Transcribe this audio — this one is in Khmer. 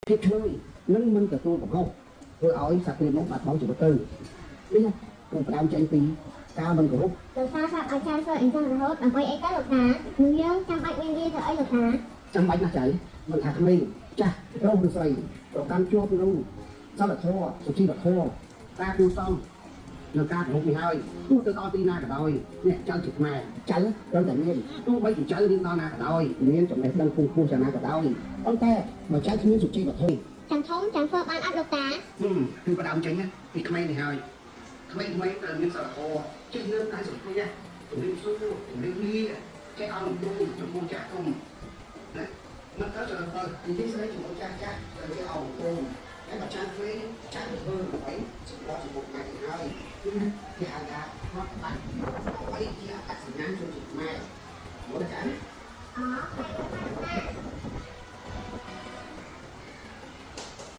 ភាពឆ្លើយនិងមិនទទួលកំហុសធ្វើឲ្យសត្វព្រាមនោះបាត់បង់ជីវិតទៅនេះគឺផ្ដើមចេញពីការមិនគោរព លោកតាប្រាប់ឲ្យចៅធ្វើអញ្ចឹងរហូតដើម្បីអីទៅលោកតានឹងយើងចាំបាច់មានវាធ្វើអីលោកតា ចាំបាច់ណាស់ចៅមិនថាក្មេងចាស់ប្រុសឬស្រីប្រកាន់ជាប់នឹងសិលធម៌សុជីវធម៌ការគួរសមនិងការគោរពនេះហើយទោះទៅដល់ទីណាក៏ដោយនេះចៅជាខ្មែរចៅត្រូវតែមានទោះបីជាចៅរៀនដល់ណាក៏ដោយមានចំណេះដឹងខ្ពង់ខ្ពស់យ៉ាងណាក៏ដោយប៉ុន្តែបើចៅគ្មានសុជីវធម៌ ចាំធំចាំធ្វើបានអត់លោកតា គឺផ្ដើមចេញណាពីក្មេងនេះហើយក្មេងៗត្រូវមានសិលធម៌ចេះលើកកាយសម្ភារៈជំរាបសួរជំរាបលាចេះអនុគមចំពោះចាស់ទុំណាមិនត្រូវច្រឡំទៅនិយាយស្ដីជាមួយចាស់ចាស់ត្រូវចេះអនុគមហើយបើចាស់ក្មេងចាស់ទៅធ្វើអ្វីសម្រាប់ចំពោះម៉ែនេះហើយគឺគេហៅថាប្រតិបត្តិ